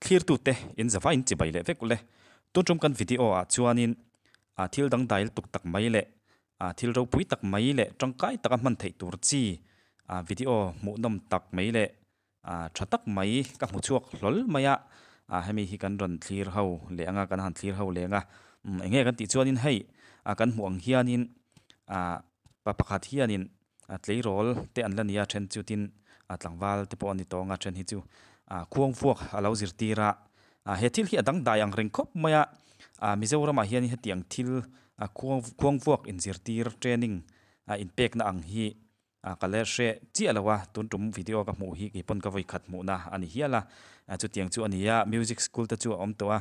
Thlirtute in zava in chibai leh vek ule. Tun tum kan video ah chuanin ah thil dangdai lutuk tak mai leh ah thil ropui tak mai leh tangkai taka hman theih tur chi ah video hmuhnawm tak mai leh ah tha tak mai ka hmu chhuak hlawl mai a ah hemi hi kan rawn thlir ho leh anga kan han thlir ho leh anga umm eng nge kan tih chuanin hei ah kan hmuh ang hianin ah pa pakhat hianin a tleirawl te an la ni a then chu tin a tlangval te pawh a ni tawng a then hi chu ah khuang vuak a lo zirtir a ah he thil hi a dangdai ang reng khawp mai a ah Mizoramah hian hetiang thil a khuang khuang vuak inzirtir training a inpekna ang hi ah ka la hre chiah lo a tun tum video ka hmuh hi kei pawn ka vawi khat hmuhna a ni hial a ah chutiang chu a ni a music school te chu a awm tawh a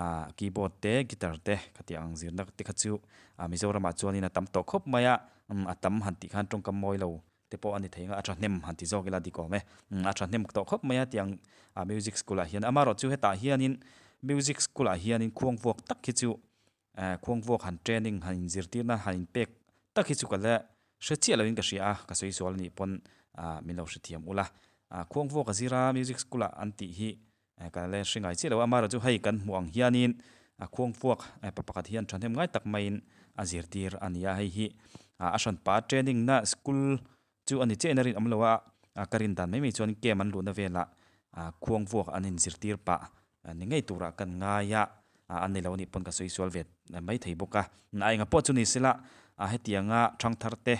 ah keyboard te guitar te khatiang ang zirna te kha chu ah Mizoramah chuanin a tam tawh khawp mai a. Umm a tam han tih khan tawngkam mawi lo te pawh a ni thei ang a, a thahnem han ti zawk ila dik awm e. Umm a thahnem tawh khawp mai a tiang ah music school ah hian amaherawh chu hetah hianin music school ah hianin khuang vuak tak hi chu eh khuang vuak han training han inzirtirna han inpek tak hi chu ka la hre chiah loin ka hria a, ka sawi sual anih pawn ah min lo hrethiam ula. Ah khuang vuak a zira music school ah an tih hi Eh ka la hre ngai chiah lo a, amaherawh chu hei kan hmuh ang hianin a khuangfuak eh pa pakhat hian thahnem ngai tak maiin a zirtir a ni a, hei hi ah a hranpa training na school chu a ni chiah in a rinawm lo a, ah ka rin dan mai mai chuan camp an luhna velah ah khuangfuak an inzirtir pah ni ngei turah kan ngai a, ah a ni lo anih pawn ka sawi sual ve mai thei bawk a, a enga pawh chu ni sela ah hetianga thangthar te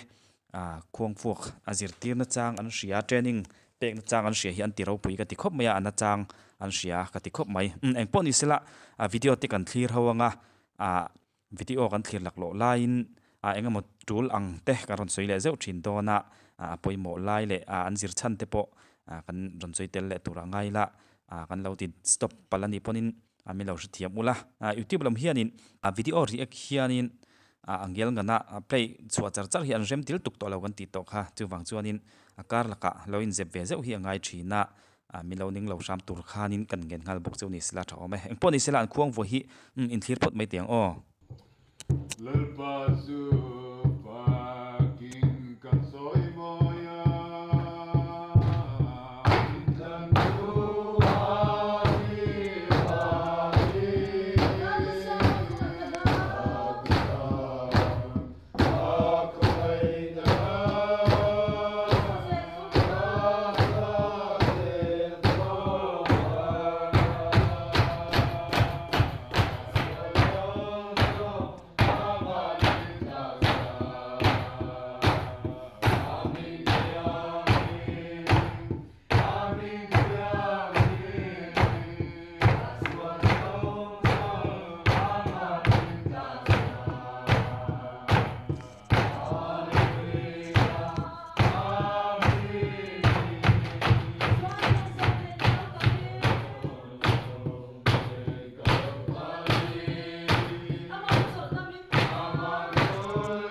ah khuangfuak a zirtir na chang an hria training pek na chang an hria hi an ti ropui ka ti khawp mai a a na chang an hria ka ti khawp mai umm engpawh ni sela ah video te kan thlir ho anga ah video kan thlir laklawh laiin ah eng emaw tul ang te kan rawn sawi leh zeuh thin dawn a ah a pawimawh lai leh ah an zir chhan te pawh ah kan rawn sawi tel leh tur a ngai la ah kan lo ti stop palh a nih pawhin a min lo hrethiam ula ah youtube lam hianin a video react hianin ah a ngel ngana play chhuah char char hi an rem til tuk tawh lo kan tih tawh kha chuvang chuanin a kar lakah lo inzep ve zeuh hi a ngai thin a ah min lo ning lo hram tur khanin kan ngen nghal bawk chu ni sela tha awm e engpawh ni sela an khuang vuah hi umm inthlir phawt mai teh ang aw. Lalpa chu fakin kan sawi mawi a, min tlan chu a ni a ni. A kutah a khawngaihna a sa zel dawn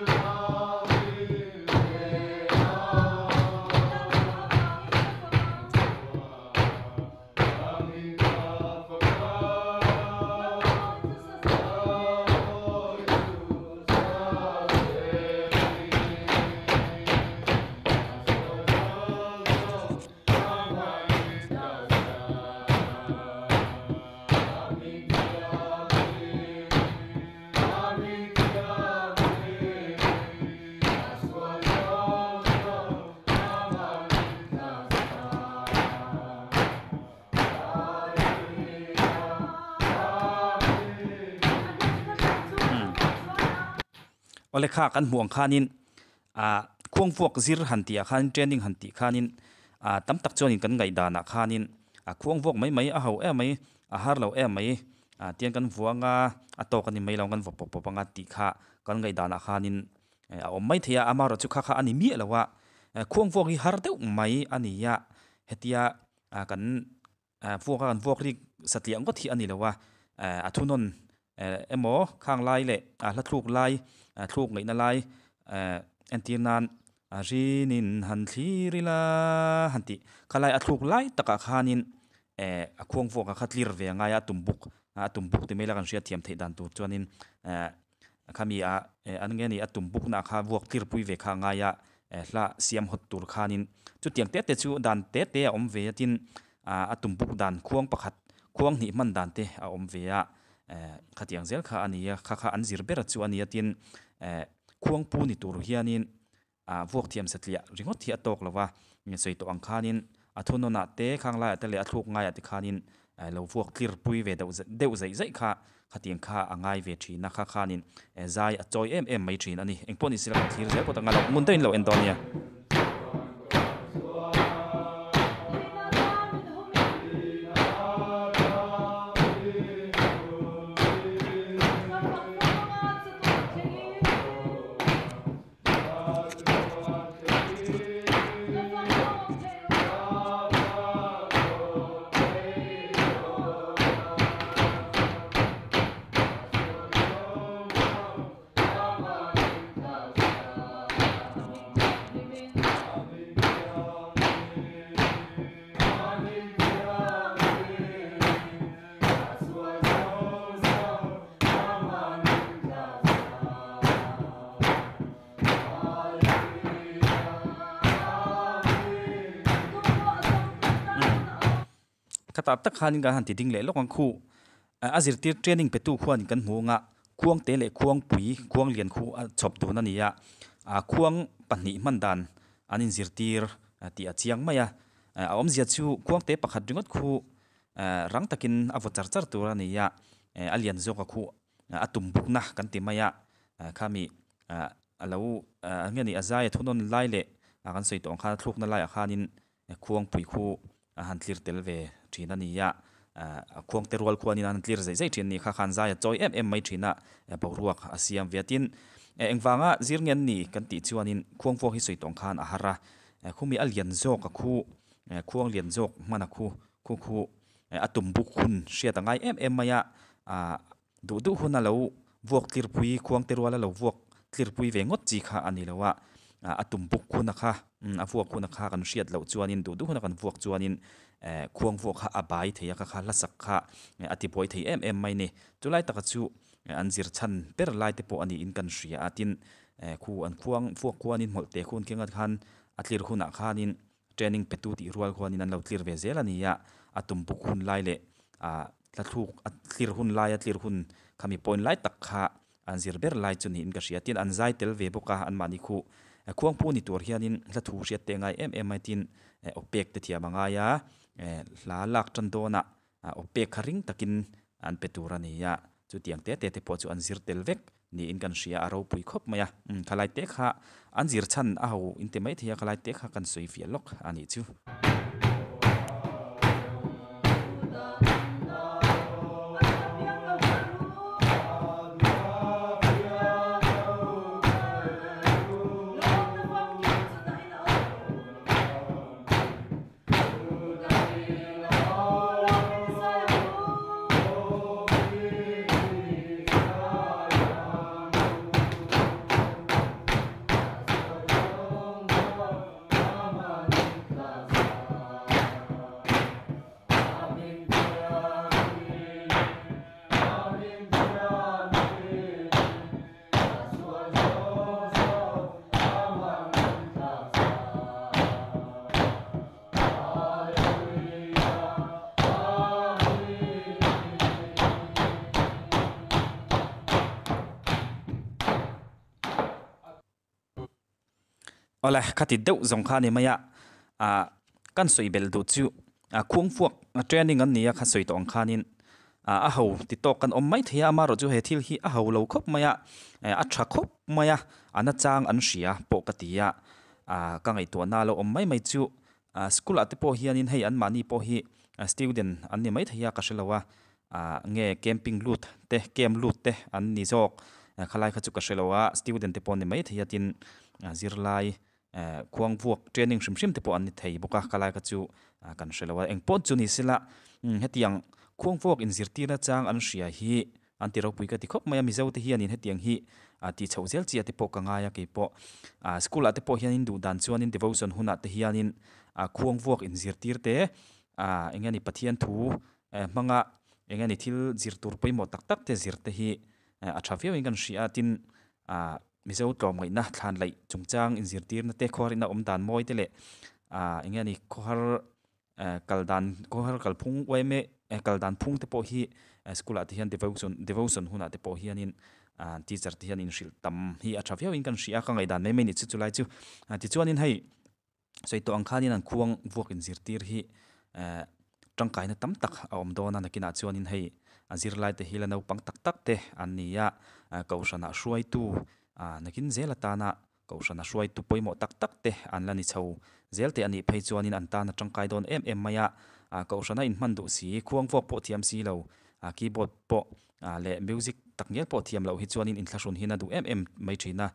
a. Awle kha kan hmuh ang khanin ah khuangvuak zir han tih ah khan training han tih khanin ah tam tak chuanin kan ngaihdan ah khanin a khuangvuak mai mai a ho em mai a har lo em mai ah tiang kan vuang a a tawk a ni mai lo kan vaw pawp pawp anga tih kha kan ngaihdan ah khanin a awm mai thei a amaherawh chu kha kha a ni miah lo a khuangvuak hi har deuh mai a ni a hetia ah kan ah vuak a kan vuak rik satliah ngawt hi a ni lo a eh a thunawn eh emaw khang lai leh a hla thluk lai ah thluk ngaihna lai eh entir nan a rinin han thlir ila han tih khalai a thluk lai takah khanin eh a khuang vuak a kha tlir ve a ngai a a tum buk a tum buk ti mai ila kan hriat thiam theih dan tur chuanin eh khami ah eh an nge ni a tum buk na kha vuak tlir pui ve kha a ngai a eh hla siam hawt tur khanin chutiang te te chu dan te te a awm ve a tin ah a tum buk dan khuang pakhat. khuang hnih hman dan te a awm ve a eh khatiang zel kha a ni a kha kha an zir ber chu a ni a tin eh khuang pu ni tur hianin ah vuak thiam satliah ringawt hi a tawk lo va sawi tawh ang khanin a thunawn ah te khang laiah te leh a thluk ngaiah te khanin eh lo vuak tlir pui ve deuh deuh zaih zaih kha khatiang kha a ngai ve thin a kha khanin eh zai a chawi em em mai thin a ni engpawh ni sela kan thlir zel pawh ta ngalo ngun deuhin lo en dawn nia. Khatah tak khanin kan han ti ding leh lawk ang khu. A zirtir training pe tu khuanin kan hmu anga khuang te leh khuangpui khuang lian khu a chhawp dun a ni a. Ah khuang pahnih hman dan an inzirtir tih a chiang mai a. A awmzia chu khuang te pakhat ringawt khu rang takin a vaw char char tur a ni a. A lian zawk a khu a tum bukna kan ti mai a. Khami a lo eng nge ni a zai a thunawn lai leh kan sawi tawh ang khan a thlukna laiah khanin Khuangpui khu a han tlir tel ve thin a ni a, khuangte rual khuanin an han tlir zeih zeih thin a ni. Kha khan zai a chawi em em mai thin a, boruak a siam ve a. Tin, engvanga zir nge an ni kan tih chuanin khuangvuak hi sawi tawng khan a har a, khumi a lian zawk a khu, khuang lian zawk hman a khu, khu khu a tum buk hun hriat a ngai em em mai a, duh duh hun a lo vuak tlirpui, khuangte rual a lo vuak tlirpui ve ngawt chi kha a ni lo a, a tum buk hun a kha, a vuak hun a kha kan hriat loh chuanin duh duh hun a kan vuak chuanin khuang vuak kha a bai thei a, kha kha hlasak kha a ti buai thei em em mai ni. Chulai taka chu an zir chhan ber lai te pawh a niin kan hria a, tin khu an khuang vuak khuanin hmawlh te khun keng a khan a tlir hunah khanin Training petu tih rual khuanin an lo tlir ve zel a ni a, a tum buk hun lai leh ah tla thluk a tlir hun lai a tlir hun khami point lai tak kha an zir ber lai chu niin ka hria. Tin an zai tel ve bawk a, anmahni khu khuangpu ni tur hianin hla thu hriat te ngai em em mai tin aw pek te thiam a ngai a, hla lak tan dawnah aw pek kha ring takin an pe tur a ni a, chutiang te te te pawh chu an zir tel vek niin kan hria a ropui khawp mai a, umm khalai te kha an zir chhan a ho in ti maithei a khalai te kha kan sawi fiah lawk a nih chu. Awle khati deuh zawng kha a ni mai a ah kan sawi belh duh chu ah khuangfuak training an ni a kha sawi tawh ang khanin ah a ho ti tawk kan awm mai thei a amaherawhchu he thil hi a ho lo khawp mai a eh a tha khawp mai a a nachang an hria pawh ka ti a ah ka ngaihtuahna a lo awm mai mai chu ah school ah te pawh hianin hei anmahni pawh hi student an ni mai thei a ka hrelo a ah nge camping lut te camp lut te an ni zawk khalai kha chu ka hrelo a student te pawh an ni mai thei a tin zirlai eh khuang vuak training hrim hrim te pawh an ni thei bawk a khalai kha chu kan hrelo a engpawh chu ni sela hetiang khuang vuak inzirtir nachang an hria hi an ti ropui ka ti khawp mai a Mizo te hianin hetiang hi ah tih chhoh zel chi a te pawh ka ngai a keipawh ah school ah te pawh hianin duh dan chuanin devotion hunah te hianin ah khuang vuak inzirtir te ah eng nge ni Pathian thu eh hmanga eng nge ni thil zir tur pawimawh tak tak te zir te hi a tha viau in kan hria a tin ah Mizo tlawmngaihna thlan laih chungchang inzirtirna te khawharina awm dan mawi te leh ah eng nge ni khawhar eh kal dan khawhar kalphung uaime. kal dan phung te pawh hi school ah te hian devotion devotion hunah te pawh hianin ah teacher te hian inhrilh tam hi a tha viauin kan hria a ka ngaihdan mai mai ni chu chulai chu tichuanin hei sawi tawh ang khanin an khuang vuak inzirtir hi eh tangkaina tam tak a awm dawn a nakinah chuanin hei a zirlai te hi la naupang tak tak te an ni a kohhranah hruaitu ah nakin zel atana Kohhrana hruaitu pawimawh tak tak te an la ni chho zel teh a nih phei chuanin an tan a tangkai dawn em em mai a, Kohhrana inhman duh si, khuang vuak pawh thiam si lo, keyboard pawh leh music tak ngial pawh thiam loh hi chuanin inthlahrun hian a duh em em mai thin a,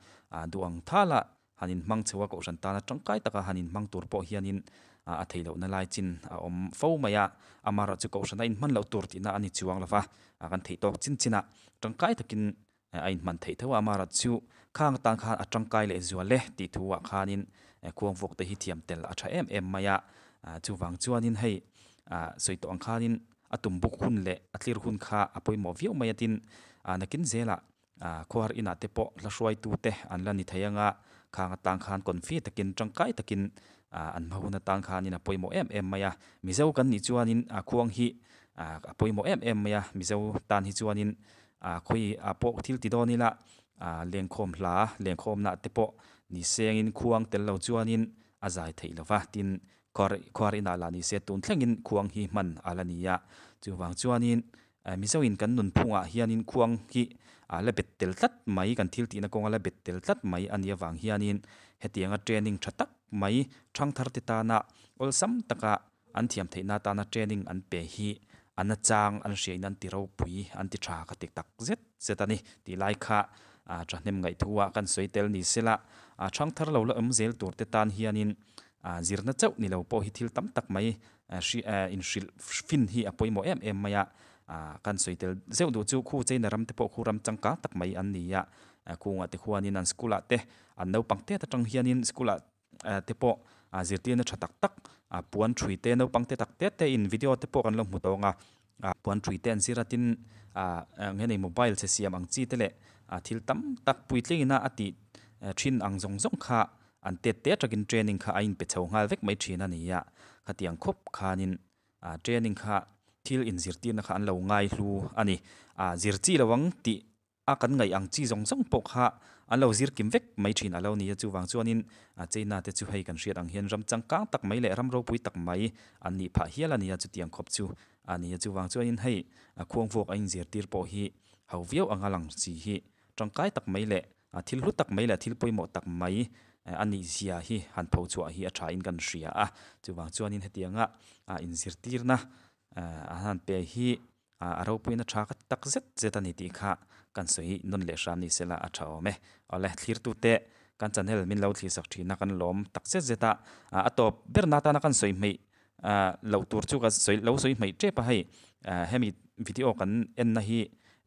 duh ang thala han inhmang chho a Kohhran tana tangkai taka han inhmang tur pawh hianin a thei lohna lai chin a awm fo mai a, amaherawhchu Kohhrana inhman loh tur tihna a ni chuang lova, kan theih tawk chin chinah tangkai takin A inhman theih tho a, amaherawh chu khang atan khan a tangkai leh zual e tih thu ah khanin khuang vuak te hi thiam tel a tha em em mai a, chuvang chuanin hei sawi tawh ang khanin a tum buk hun leh a tlir hun kha a pawimawh viau mai a tin nakin zelah khawhar inah te pawh hla hruaitu te an la ni thei anga khang atan khan confi takin tangkai takin an hma hun atan khanin a pawimawh em em mai a, Mizo kan nih chuanin khuang hi a pawimawh em em mai a, Mizo tan hi chuanin Ah khawi ah pawh thil ti dawn ila ah lengkhawm hla lengkhawmna te pawh ni sengin khuang tel lo chuanin a zai theih lo va, tin khuar khuar inah lah ni se tun thlengin khuang hi hman a la ni a, chuvang chuanin Mizoin kan nunphungah hianin khuang hi a la bet tel tlat mai kan thil tihna kawnga la bet tel tlat mai a nih avang hianin hetianga training tha tak mai thangthar te tana awlsam taka An thiam theihna atana training an pe hi a nachang an hriain an ti ropui, an ti tha ka ti tak zet zet a ni tih lai kha thahnem ngaihthua kan sawi tel ni sela, thang thar lo la awm zel tur te tan hianin zirna chauh ni lo pawh hi thil tam tak mai inhrilh fin hi a pawimawh em em mai a, kan sawi tel zeuh duh chu khu China ram te pawh khu ram changkang tak mai an ni a, khungah te khuanin an school ah te an naupang tet atang hianin school ah te pawh zirtirna tha tak tak puan thui te naupang te tak te te in video te pawh kan lo hmu tawng a puan thui te an zir a tin eng nge ni mobile che siam ang chi te leh thil tam tak puitling ina a tih thin ang zawng zawng kha an tet te atangin training kha a inpe chho nghal vek mai thin a ni a khatiang khawp khanin training kha thil inzirtirna kha an lo ngai hlu a ni zir chi lo ang tih A kan ngaih ang chi zawng zawng pawh kha an lo zir kim vek mai thin a lo ni a, chuvang chuanin China te chu hei kan hriat ang hian ram changkang tak mai leh ram ropui tak mai an nih phah hial a ni a, chutiang khawp chu a ni a, chuvang chuanin hei khuangvuak a inzirtir pawh hi ho viau anga lang chi hi tangkai tak mai leh thil hlu tak mai leh thil pawimawh tak mai a nih zia hi han pho chhuah hi a tha in kan hria a, chuvang chuanin hetianga inzirtirna a han pe hi A ropuina tha ka tak zet zet a ni tih kha kan sawi nawn leh hram ni sela a tha awm e. Awle, thlirtute kan channel min lo thlir sak thin a kan lawm tak zet zet a, a tawp ber na atana kan sawi hmeih loh tur chu ka sawi lo sawi hmeih tep a hei hemi video kan enna hi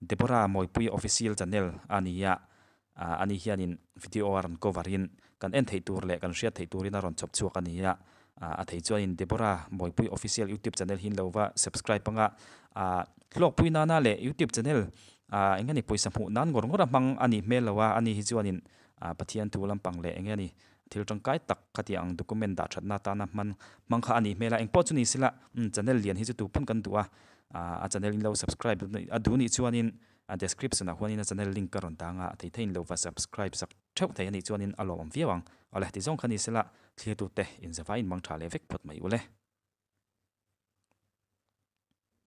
Deborah Mawipuia official channel a ni a, Ani hianin video a rawn cover in kan en theih tur leh kan hriat theih turin a rawn chhawp chhuak a ni a, a thei chuanin Deborah Mawipui Official YouTube channel hi lo va subscribe anga hlawkpui nana leh YouTube channel eng nge ni pawisa hmuh nan ngawr ngawr a hmang a nih hmel lo a, ani hi chuanin Pathian thu lampang leh eng nge ni thil tangkai tak khatiang ang document dah thatna atana hman hmang kha a nih hmel a, engpawh chu ni sela channel lian hi chu tupun kan duh a, a channel in lo subscribe a duh nih chuanin A description ah huanin a channel link ka rawn dang a, a thei theiin lo va subscribe sak theuh thei a nih chuanin a lawmawm viau ang. Awle, ti zawng kha ni sela, thlirtute inzavaiin mang tha leh vek phawt mai ule.